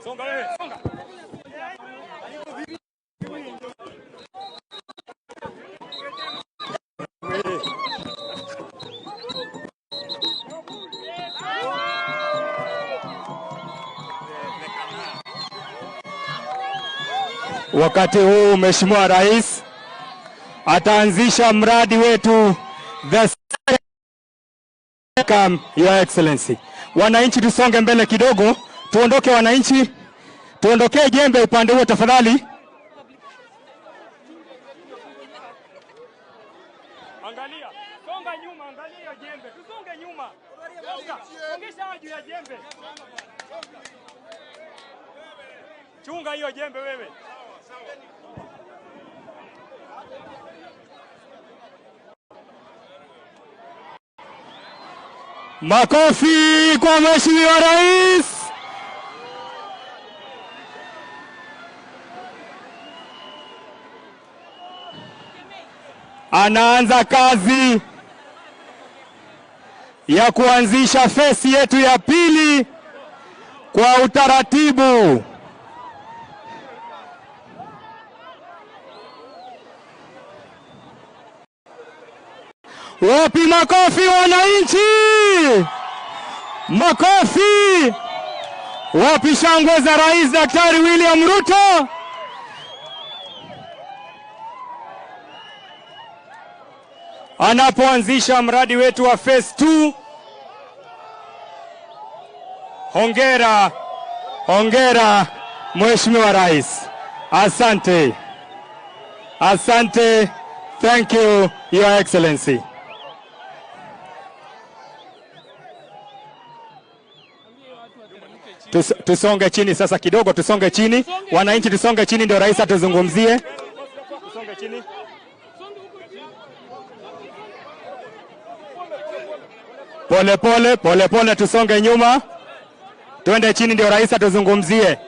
Songa wewe, songa. Wakati huu Mheshimiwa Rais ataanzisha mradi wetu the Welcome, Your Excellency. Wananchi tusonge mbele kidogo, tuondoke wananchi, tuondokee jembe upande huo tafadhali. Angalia, songa nyuma, angalia hiyo jembe, tusonge nyuma. Songa, songesha juu ya jembe. Chunga hiyo jembe wewe. Makofi kwa Mheshimiwa Rais. Anaanza kazi ya kuanzisha phase yetu ya pili kwa utaratibu. Wapi makofi wananchi? Makofi! Wapi shangwe za Rais Daktari William Ruto? Anapoanzisha mradi wetu wa phase 2. Hongera, hongera Mheshimiwa Rais. Asante. Asante. Thank you, Your Excellency. Tusonge chini sasa kidogo, tusonge chini wananchi, tusonge chini ndio rais atuzungumzie. Tusonge chini. Pole pole pole pole, tusonge nyuma, twende chini ndio rais atuzungumzie.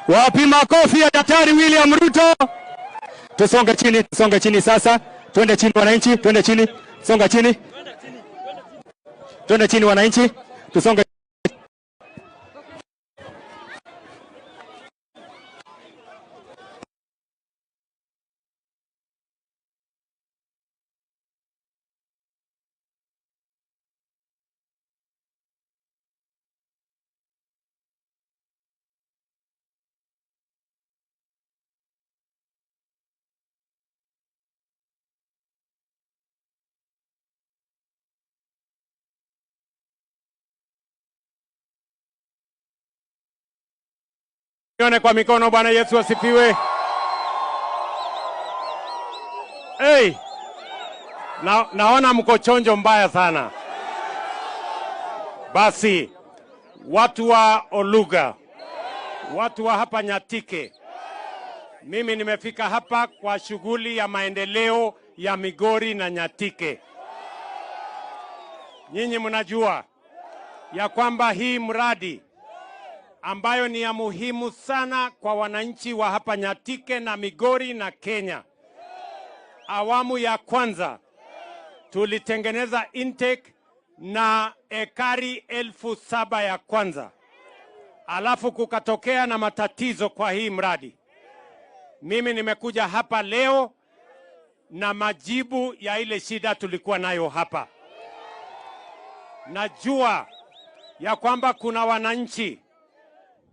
Wapi makofi ya Daktari William Ruto? Tusonge chini, tusonge chini sasa. Twende chini wananchi, twende chini. Songa chini. Twende chini wananchi, tusonge. Nione kwa mikono. Bwana Yesu asifiwe. Hey, naona mko chonjo mbaya sana. Basi watu wa Oluga, watu wa hapa Nyatike, mimi nimefika hapa kwa shughuli ya maendeleo ya Migori na Nyatike. Nyinyi mnajua ya kwamba hii mradi ambayo ni ya muhimu sana kwa wananchi wa hapa Nyatike na Migori na Kenya. Awamu ya kwanza tulitengeneza intake na ekari 7,000 ya kwanza, alafu kukatokea na matatizo kwa hii mradi. Mimi nimekuja hapa leo na majibu ya ile shida tulikuwa nayo hapa. Najua ya kwamba kuna wananchi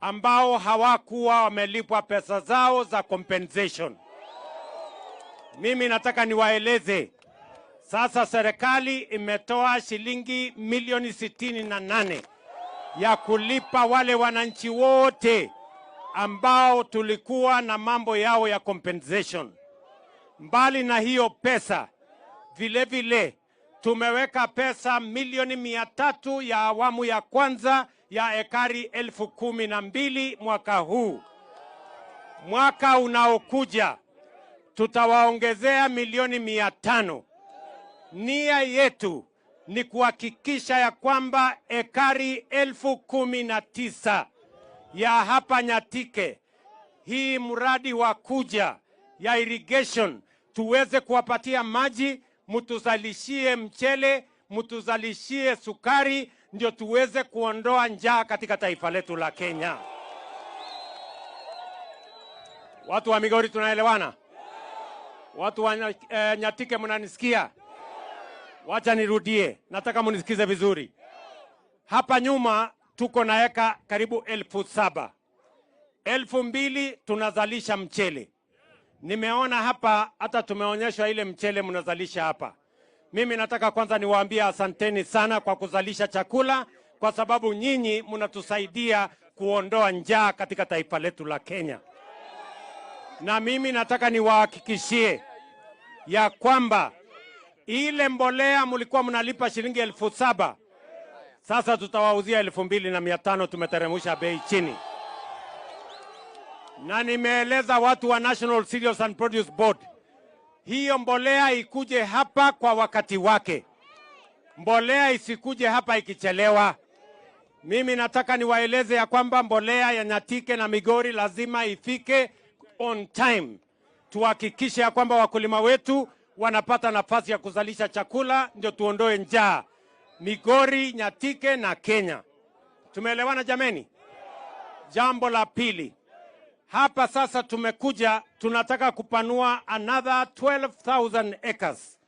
ambao hawakuwa wamelipwa pesa zao za compensation. Mimi nataka niwaeleze sasa, serikali imetoa shilingi milioni 68 ya kulipa wale wananchi wote ambao tulikuwa na mambo yao ya compensation. Mbali na hiyo pesa, vile vile Tumeweka pesa milioni 300 ya awamu ya kwanza ya ekari 12,000 mwaka huu. Mwaka unaokuja tutawaongezea milioni 500. Nia yetu ni kuhakikisha ya kwamba ekari 19,000 ya hapa Nyatike, hii mradi wa kuja ya irrigation, tuweze kuwapatia maji, mtuzalishie mchele, mtuzalishie sukari, ndio tuweze kuondoa njaa katika taifa letu la Kenya. Watu wa Migori tunaelewana? Watu wa Nyatike mnanisikia? Wacha nirudie, nataka munisikize vizuri. Hapa nyuma tuko na eka karibu 7,000. 2,000 tunazalisha mchele. Nimeona hapa hata tumeonyeshwa ile mchele mnazalisha hapa. Mimi nataka kwanza niwaambie asanteni sana kwa kuzalisha chakula, kwa sababu nyinyi mnatusaidia kuondoa njaa katika taifa letu la Kenya. Na mimi nataka niwahakikishie ya kwamba ile mbolea mlikuwa mnalipa shilingi 7,000, sasa tutawauzia 2,500, tumeteremsha bei chini. Na nimeeleza watu wa National Cereals and Produce Board, hiyo mbolea ikuje hapa kwa wakati wake, mbolea isikuje hapa ikichelewa. Mimi nataka niwaeleze ya kwamba mbolea ya Nyatike na Migori lazima ifike on time, tuhakikishe ya kwamba wakulima wetu wanapata nafasi ya kuzalisha chakula, ndio tuondoe njaa Migori, Nyatike na Kenya. Tumeelewana jameni? Jambo la pili, hapa sasa tumekuja, tunataka kupanua another 12,000 acres,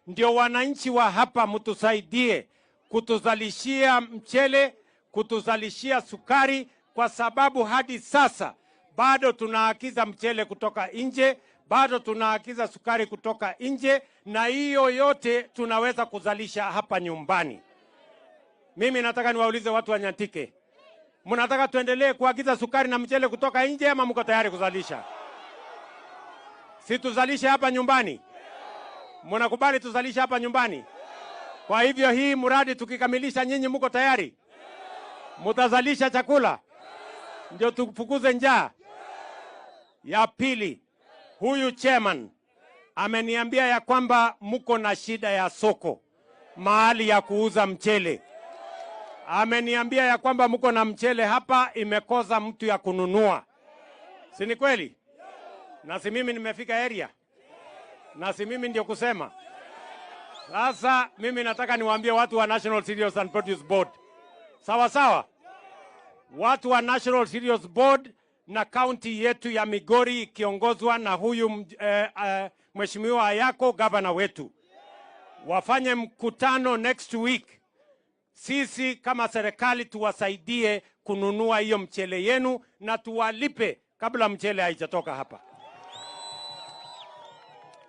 ndio wananchi wa hapa mtusaidie kutuzalishia mchele, kutuzalishia sukari, kwa sababu hadi sasa bado tunaagiza mchele kutoka nje, bado tunaagiza sukari kutoka nje, na hiyo yote tunaweza kuzalisha hapa nyumbani. Mimi nataka niwaulize watu wa Nyatike, mnataka tuendelee kuagiza sukari na mchele kutoka nje ama mko tayari kuzalisha? Si tuzalishe hapa nyumbani? Mnakubali tuzalishe hapa nyumbani? Kwa hivyo hii mradi tukikamilisha, nyinyi mko tayari? Mutazalisha chakula ndio tufukuze njaa? Ya pili, huyu chairman ameniambia ya kwamba mko na shida ya soko, mahali ya kuuza mchele. Ameniambia ya kwamba mko na mchele hapa, imekosa mtu ya kununua. Si ni kweli? Na si mimi nimefika area, na si mimi ndio kusema. Sasa mimi nataka niwaambie watu wa National Cereals and Produce Board, sawa sawa, watu wa National Cereals Board na kaunti yetu ya Migori ikiongozwa na huyu Mheshimiwa Ayako, gavana wetu, wafanye mkutano next week. Sisi kama serikali tuwasaidie kununua hiyo mchele yenu na tuwalipe kabla mchele haijatoka hapa.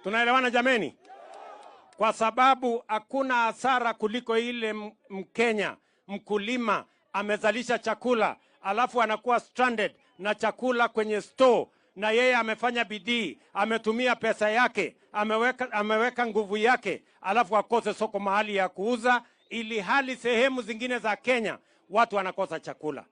Tunaelewana jameni? Kwa sababu hakuna hasara kuliko ile Mkenya mkulima amezalisha chakula alafu anakuwa stranded na chakula kwenye store, na yeye amefanya bidii, ametumia pesa yake, ameweka nguvu yake, alafu akose soko mahali ya kuuza, ili hali sehemu zingine za Kenya watu wanakosa chakula.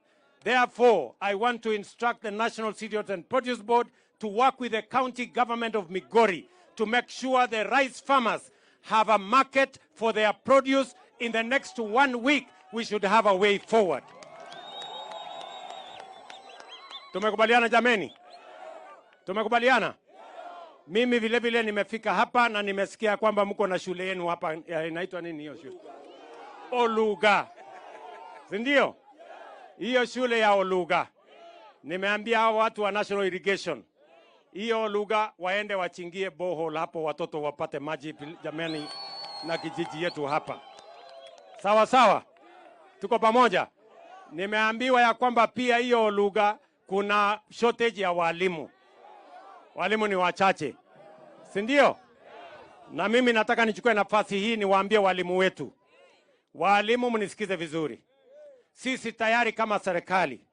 Therefore, I want to instruct the National Cereals and Produce Board to work with the county government of Migori to make sure the rice farmers have a market for their produce. In the next 1 week, we should have a way forward. Tumekubaliana jameni? Tumekubaliana? Mimi vile vile nimefika hapa na nimesikia kwamba mko na shule yenu hapa, inaitwa nini hiyo shule? Oluga. Si ndio? Hiyo shule ya Oluga. Nimeambia hao watu wa National Irrigation, hiyo Oluga waende wachingie borehole hapo, watoto wapate maji jameni, na kijiji yetu hapa. Sawa sawa? Tuko pamoja? Nimeambiwa ya kwamba pia hiyo Oluga kuna shortage ya walimu. Walimu ni wachache. Si ndio? Na mimi nataka nichukue nafasi hii niwaambie walimu wetu. Walimu, mnisikize vizuri. Sisi tayari kama serikali,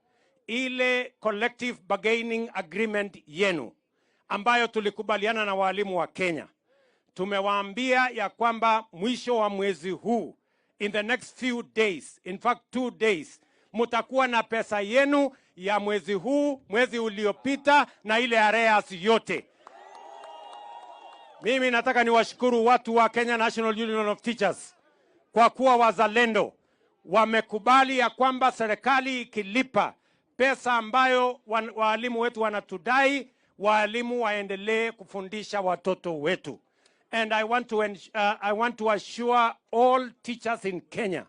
ile collective bargaining agreement yenu ambayo tulikubaliana na walimu wa Kenya, Tumewaambia ya kwamba mwisho wa mwezi huu, in the next few days, in fact 2 days, mutakuwa na pesa yenu ya mwezi huu, mwezi uliopita na ile arrears yote. Mimi nataka niwashukuru watu wa Kenya National Union of Teachers kwa kuwa wazalendo, wamekubali ya kwamba serikali ikilipa pesa ambayo waalimu wetu wanatudai, waalimu waendelee kufundisha watoto wetu. And I want to assure all teachers in Kenya,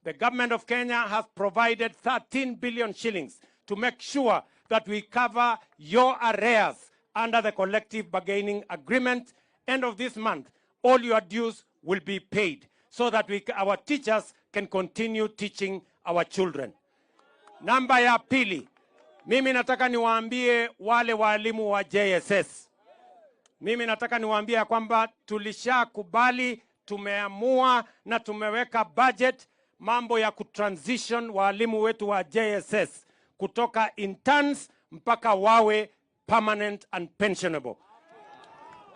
the government of Kenya has provided 13 billion shillings to make sure that we cover your arrears under the collective bargaining agreement. End of this month, all your dues will be paid so that our teachers can continue teaching our children. Namba ya pili, mimi nataka niwaambie wale waalimu wa JSS, mimi nataka niwaambie ya kwamba tulishakubali, tumeamua na tumeweka budget mambo ya kutransition waalimu wetu wa JSS kutoka interns mpaka wawe permanent and pensionable.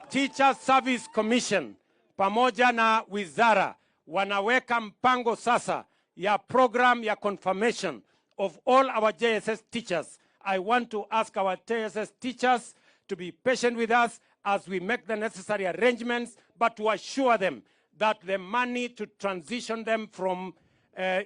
Teacher Service Commission pamoja na wizara wanaweka mpango sasa ya program ya confirmation of all our JSS teachers. I want to ask our JSS teachers to be patient with us as we make the necessary arrangements, but to assure them that the money to transition them from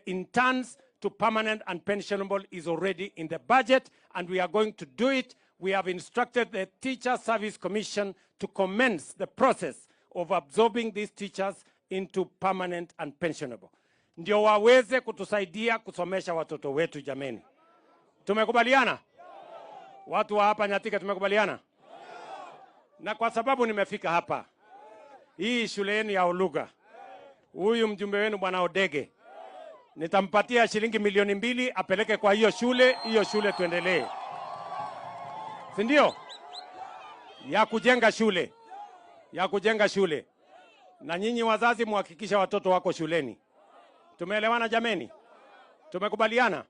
interns to permanent and pensionable is already in the budget, and we are going to do it. We have instructed the Teacher Service Commission to commence the process of absorbing these teachers into permanent and pensionable, ndio waweze kutusaidia kusomesha watoto wetu. Jameni, tumekubaliana? Watu wa hapa Nyatike tumekubaliana? Na kwa sababu nimefika hapa, hii shule yenu ya Oluga, huyu mjumbe wenu Bwana Odege nitampatia shilingi 2 milioni apeleke kwa hiyo shule, hiyo shule tuendelee, si ndio? Ya kujenga shule, ya kujenga shule. Na nyinyi wazazi muhakikisha watoto wako shuleni. Tumeelewana jameni? Tumekubaliana?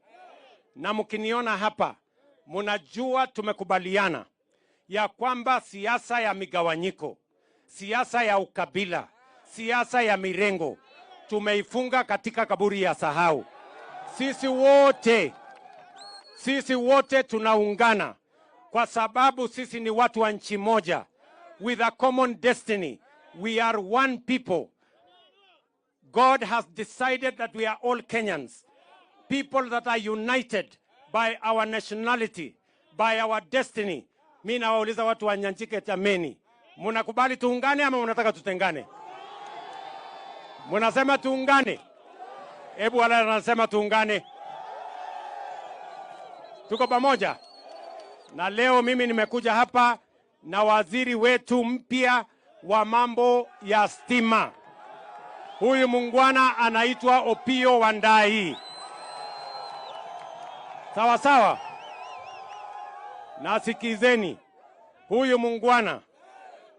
Na mkiniona hapa, mnajua tumekubaliana ya kwamba siasa ya migawanyiko, siasa ya ukabila, siasa ya mirengo tumeifunga katika kaburi ya sahau. Sisi wote tunaungana kwa sababu sisi ni watu wa nchi moja, with a common destiny. We are one people. God has decided that we are all Kenyans, people that are united by our nationality, by our destiny. Mi nawauliza watu wa Nyatike, jameni, munakubali tuungane ama munataka tutengane? Munasema tuungane? Hebu wala wanasema tuungane. Tuko pamoja? Na leo mimi nimekuja hapa na waziri wetu mpya wa mambo ya stima. Huyu mungwana anaitwa Opiyo Wandayi. Sawa sawa? Nasikizeni, huyu mungwana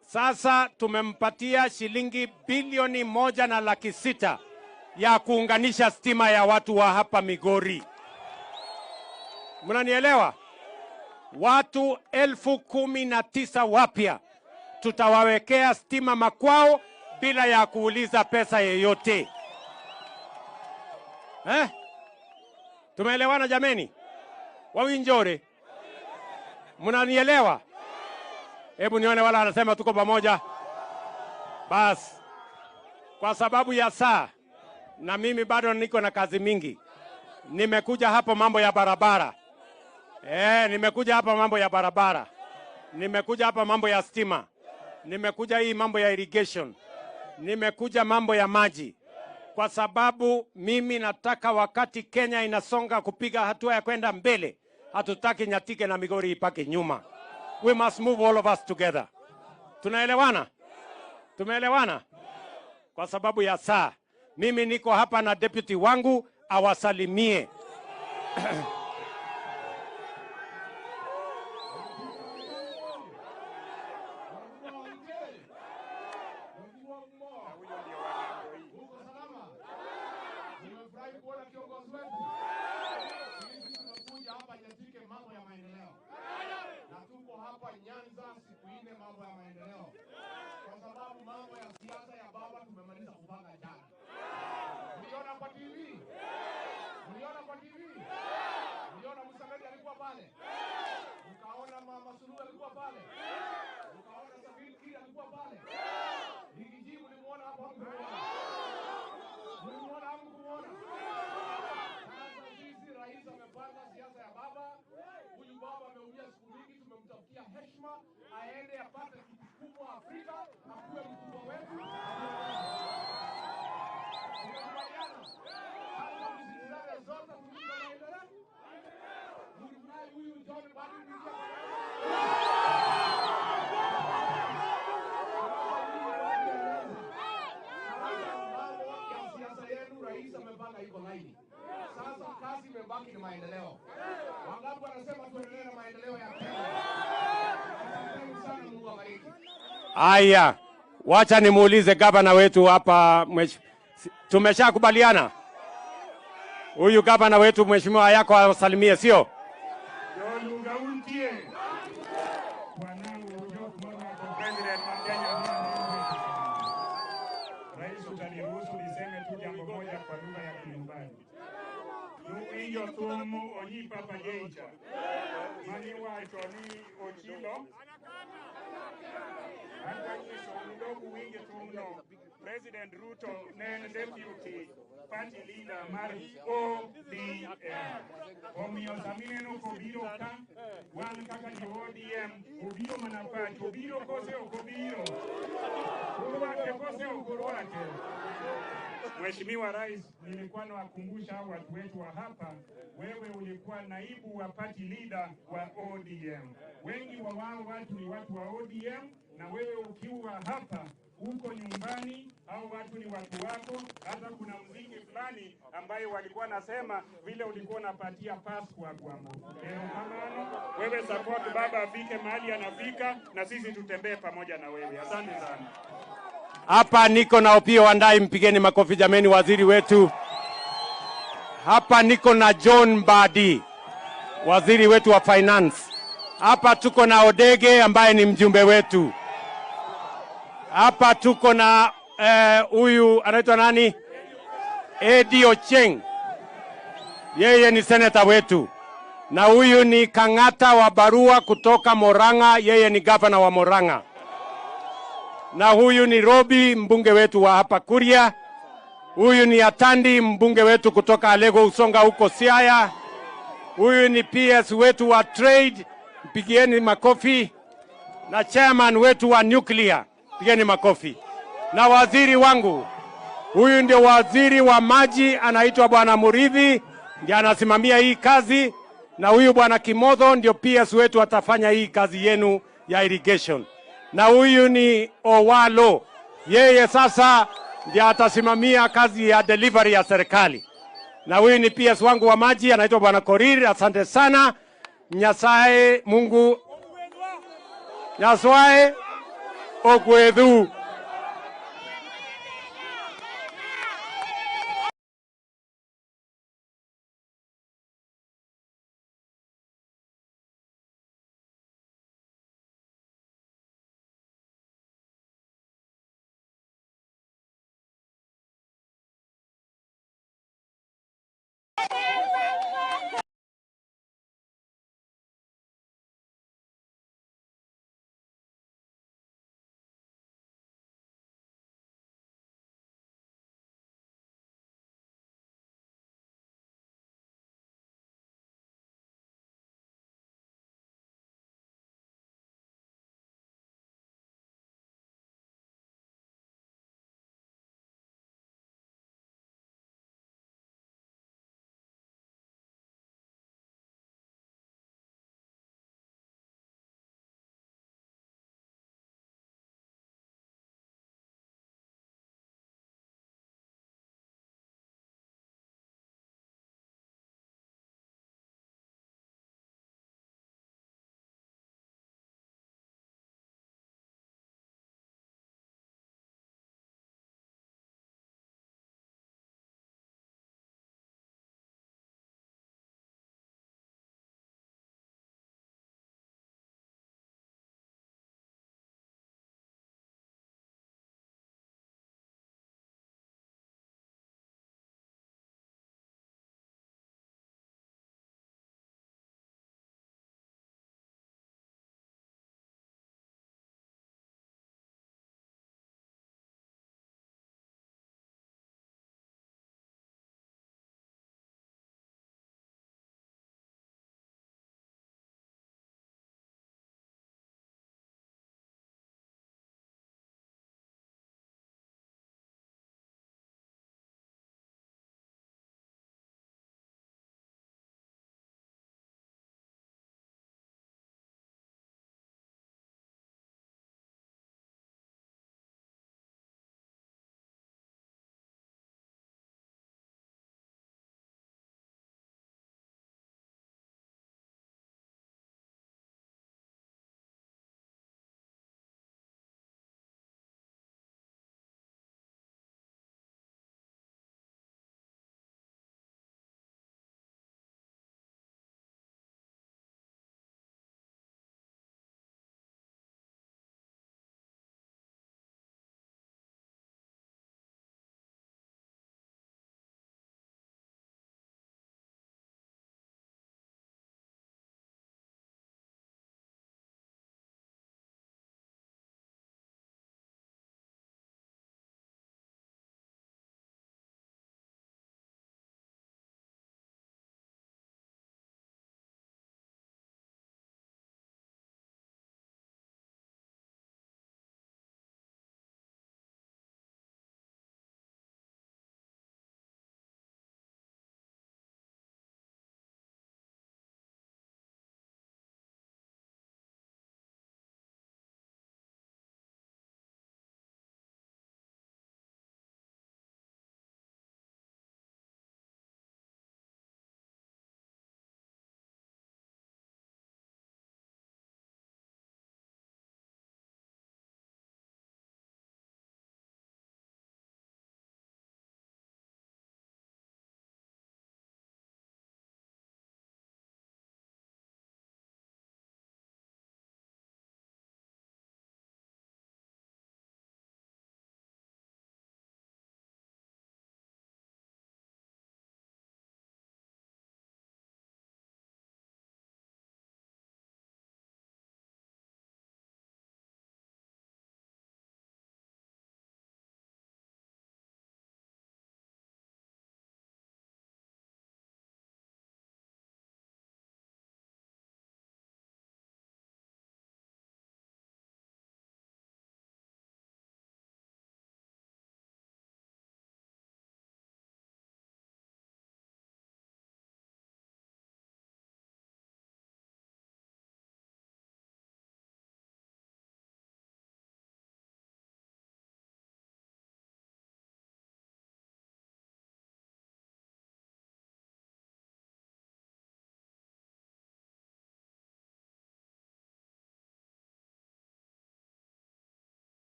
sasa tumempatia shilingi 1.6 bilioni ya kuunganisha stima ya watu wa hapa Migori. Mnanielewa? Watu 19,000 wapya tutawawekea stima makwao bila ya kuuliza pesa yeyote. Eh? Tumeelewana jameni? Wawinjore, mnanielewa? Hebu nione wala anasema tuko pamoja. Bas, kwa sababu ya saa na mimi bado niko na kazi mingi, nimekuja hapo mambo ya barabara. Nimekuja hapa mambo ya barabara, nimekuja hapa mambo ya stima, nimekuja hii mambo ya irrigation, nimekuja mambo ya maji, kwa sababu mimi nataka wakati Kenya inasonga kupiga hatua ya kwenda mbele, hatutaki Nyatike na Migori ibaki nyuma. We must move all of us together. Tunaelewana? Tumeelewana? Kwa sababu ya saa, mimi niko hapa na deputy wangu awasalimie. Nimefurahi kuona kiongozi wetu. Sisi tumekuja hapa Nyatike mambo ya maendeleo, na tuko hapa Nyanza siku nne mambo ya maendeleo, kwa sababu mambo imebaki ni maendeleo. Wangapi wanasema tuendelee na maendeleo ya Kenya? Asanteni sana, Mungu awabariki. Aya, wacha nimuulize gavana wetu hapa. Tumeshakubaliana huyu gavana wetu Mheshimiwa Ayacko awasalimie, sio? Joluga untie wanangu jok morwako president ma Kenya. Rais, utaniruhusu niseme tu jambo moja kwa lugha ya kinyumbani. Nuwinjo thum Onyi Papa Jeicha maniwacho ni Ochilo adwa nyiso un uwinj thumno. President Ruto ne en deputy party leader mar ODM. Omiyo samineno kobiro ka, wan kaka jo ODM, obiro mana pacho, obiro kose ok obiro? Urwake kose ok urwake? Mheshimiwa Rais, nilikuwa nawakumbusha watu wetu wa hapa, wewe ulikuwa naibu wa party leader wa ODM. Wengi wa wao watu ni watu wa ODM, na wewe ukiwa hapa uko nyumbani au watu ni watu wako. Hata kuna mziki fulani ambayo walikuwa nasema vile ulikuwa unapatia Pascal Gwambo. Erokamano, wewe support baba afike mahali anafika, na sisi tutembee pamoja na wewe. Asante sana. Hapa niko na Opiyo Wandayi, mpigeni makofi jameni, waziri wetu. Hapa niko na John Mbadi, waziri wetu wa finance. Hapa tuko na Odege ambaye ni mjumbe wetu. Hapa tuko na huyu anaitwa nani? Eddie Ocheng, yeye ni seneta wetu, na huyu ni Kang'ata wa Barua kutoka Murang'a, yeye ni gavana wa Murang'a, na huyu ni Robi, mbunge wetu wa hapa Kuria. Huyu ni Atandi, mbunge wetu kutoka Alego Usonga huko Siaya. Huyu ni PS wetu wa trade, mpigieni makofi, na chairman wetu wa nuclear, pigeni makofi. Na waziri wangu, huyu ndio waziri wa maji, anaitwa Bwana Murithi, ndiye anasimamia hii kazi, na huyu Bwana Kimotho ndio PS wetu atafanya hii kazi yenu ya irrigation, na huyu ni Owalo, yeye sasa ndiye atasimamia kazi ya delivery ya serikali, na huyu ni PS wangu wa maji anaitwa Bwana Korir. Asante sana. Nyasaye Mungu Nyasaye ogwedhu.